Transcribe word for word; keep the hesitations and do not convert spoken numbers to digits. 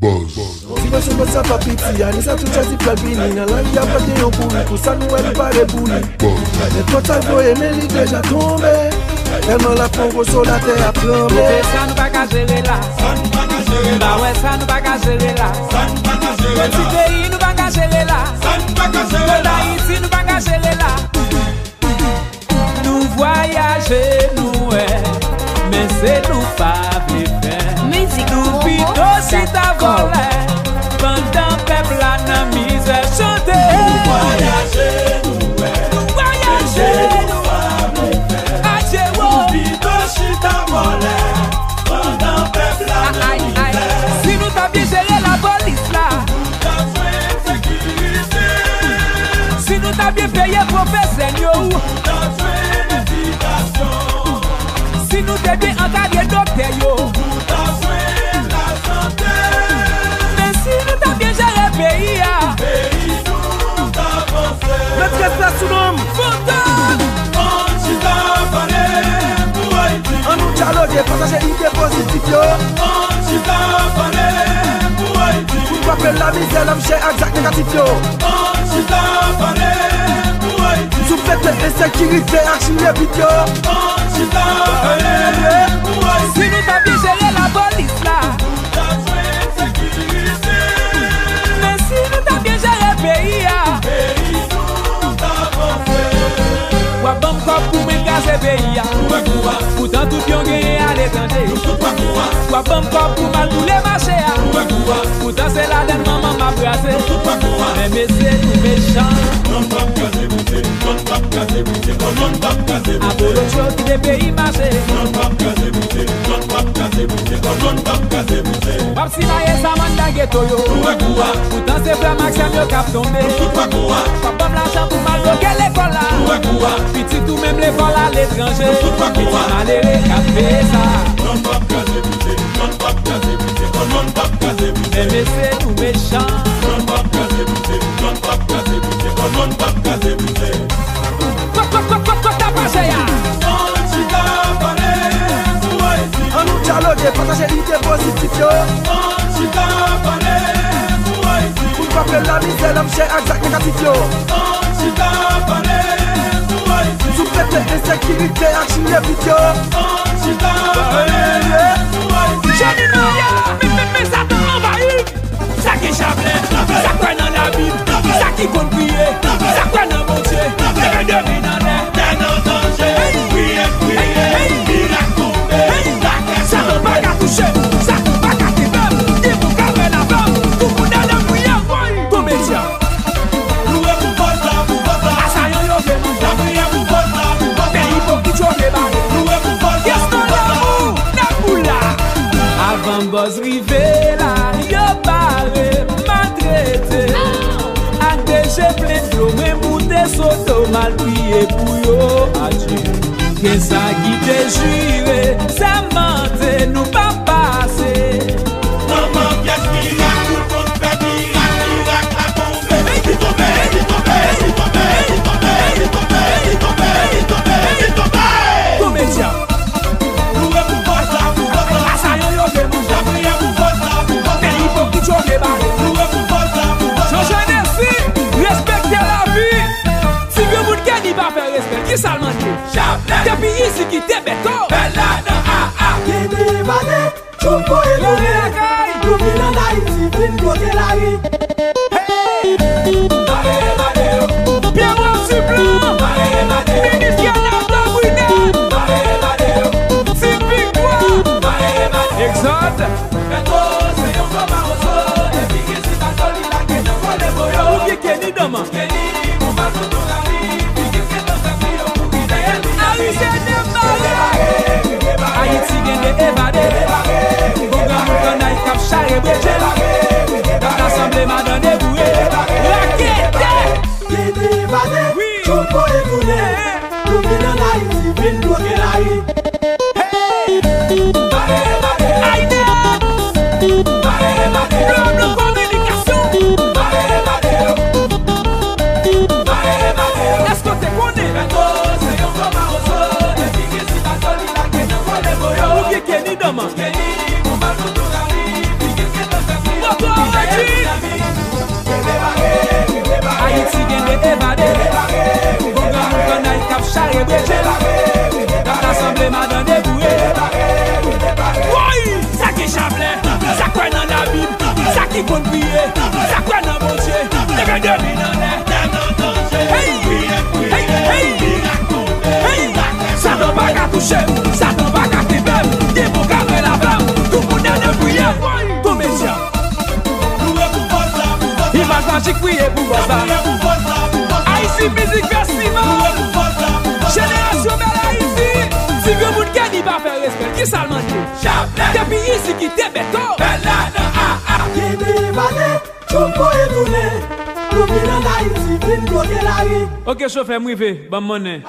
Buzz. Ti bòs yon bòs sa pa piti, Anisa tout chèz li pral vini. Nan lari a pral gen yon kouri, pou sa nou wè nou pare pou li. Nenpòt sa l voye, men li deja tonbe. Tèlman l ap pran gwo so, latè ap tranble. Kote sa nou pa ka jere la. Sa nou pa ka jere la. M pa wè sa nou pa ka jere la. Sa nou pa ka jere la. Yon ti peyi nou pa ka jere la. Sa nou pa ka jere la. Kòd Ayiti nou pa ka jere la. Nou vwayaje, nou wè, men se nou pa vle fè. Mizik Nou pito chita vòlè, pandan pèp la nan mizè, chante. Nou vwayaje, nou wè, nou vwayaje, nou pa vle fè. Adje wo. Nou pito chita vòlè, pandan pèp la nan mizè. Si nou ta byen jere lapolis la, nou ta jwenn sekirite. Si nou ta byen peye pwofesè n yo, nou ta jwenn edikasyon. Si nou te byen ankadre doktè yo, nou ta jwenn lasante. Men si nou ta byen jere peyi a, peyi nou ta vanse. Mèt Kès Pè sou non m. Fantom! Ann chita pale pou Ayiti. Ann nou dyaloge, pataje ide pozitif yo. Ann chita pale pou Ayiti. Pou n kwape lamizè, lachè ak zak negatif yo. Ann chita pale pou Ayiti. Sou fete ensekirite ak chire vit yo. Ann chita pale pou Ayiti. Si nou ta byen jere lapolis la, nou ta jwenn sekirite. Men si nou ta byen jere peyi a, peyi nou ta vanse. W ap ban m kòb pou mwen kraze peyi a. Ou wè kou a. Poutan tout byen w genyen aletranje. Nou tout wè kou a. W ap ban m kòb pou m al boule mache a. Ou wè kou a. Poutan se ladann manman m ap kraze. Nou tout wè kou a. Men mesye nou mechan. Non, n p ap kraze bouse. Non, n p ap kraze bouse. Oh, non, n p ap kraze bouse. Abolotcho kite peyi mache. Non, n p ap kraze bouse. Non, n p ap kraze bouse. Oh, non, n p ap kraze bouse. W ap simaye Samantha geto yo. Nou wè kou a. Poutan se frè m ak sè m yo k ap tonbe. Nou tout wè kou a. W ap ban m lajan pou m al bloke lekòl la. Nou wè kou a. Pitit ou menm lekòl aletranje. Nou tout wè kou a. Pitit malere k ap peye sa. Non, n p ap kraze bouse. Non, n p ap kraze bouse. Oh, non, n p ap kraze bouse. Men mesye nou mechan. Non, n p ap kraze bouse. Non, n p ap kraze bouse. Oh, non, n p ap kraze bouse. Kot, kot, kot, kot, kot tapaje a? Ann chita pale pou Ayiti. Ann nou dyaloge, pataje ide pozitif yo. Ann chita pale pou Ayiti. Pou n kwape lamizè, lachè ak zak negatif yo. Ann chita pale pou Ayiti. Sou fete ensekirite ak chire vit yo. Ann chita pale pou Ayiti. Jodi maya, men, men, men Satan anvayi. Sa ki chaplè, sa kwè nan Labib, sa ki konn priye, sa kwè nan Bondye, leve de men anlè, tè nan danje, priye, priye, mirak tonbe, lakay Satan pa ka touche m, Satan pa ka kenbe m, devan w ka wè lavan m, tou moun anlè priye, woy, komedyen. Louwe pou fòs la, pou fòs la. Asayan yo vle manje. Lapriyè pou fòs la, pou fòs la. Men ipokrit yo vle bare. Louwe pou fòs la, pou fòs la. Kèson lanmou nan kou la. Avan bòz rive la, yo bare, maltrete. Ak de je plen dlo, mwen moute Sodòm al priye pou yo, adye. Gen sa ki te jire, sèmante, nou p ap pase. Manman pyès mirak, tout moun fè mirak, mirak la tonbe. Li tonbe, li tonbe, li tonbe, li tonbe, li tonbe, li tonbe, li tonbe, li tonbe. Komedyen. Louwe pou fòs la, pou fòs la. Asayan yo vle manje. Lapriyè pou fòs la, pou fòs la. Men ipokrit yo vle bare. Louwe pou fòs la, pou fòs la. Jean Jeunesse, respekte lavi. Ti granmoun Kenny pa fè respè l. Kisa l mande? Depi isit kite bèto. Bèl ladan, a, a. Kenny evade, tchoul voye tounen. Nou vin ann Ayiti, vin bloke lari. Hey! Pierrot Suppliant, Minis Canada Brunel, Ti Victoire, Exode. Ou byen Kenny Doman. Arizona mare. Ayiti gen de evade. Gon granmoun kannay k ap chare bredjel. K ap rasanble madan deboure. Rakete! Kenny evade, wi. Tchoul voye tounen. Nou vin ann Ayiti, vin bloke lari. Hey! Ayne! Blo blo kominikasyon! Èske w te konnen? Ou byen Kenny Doman? Kenny, bon, pa konn tou rali, li gen sentans ak li. Bon, Konn priye, sa kwè nan Bondye, leve de men anlè. Hey, hey, hey, hey. Satan pa ka touche m, Satan pa ka kenbe m. Gen bon ka fè l avè m. Tout moun nan priye. Tonbe djab. Imaj majik, priye pou bòs la. Ayiti Mizik Festival. Jenerasyon Bèl Ayiti. Ti granmoun Kenny pa fè respè. Kisa l mande? Depi isit kite beto. Bèl la nan a a. Kenny vale, tchoul voye tounen. Nou vin ann Ayiti, vin bloke lari. Ok, chofè, m rive. Ban m monnen.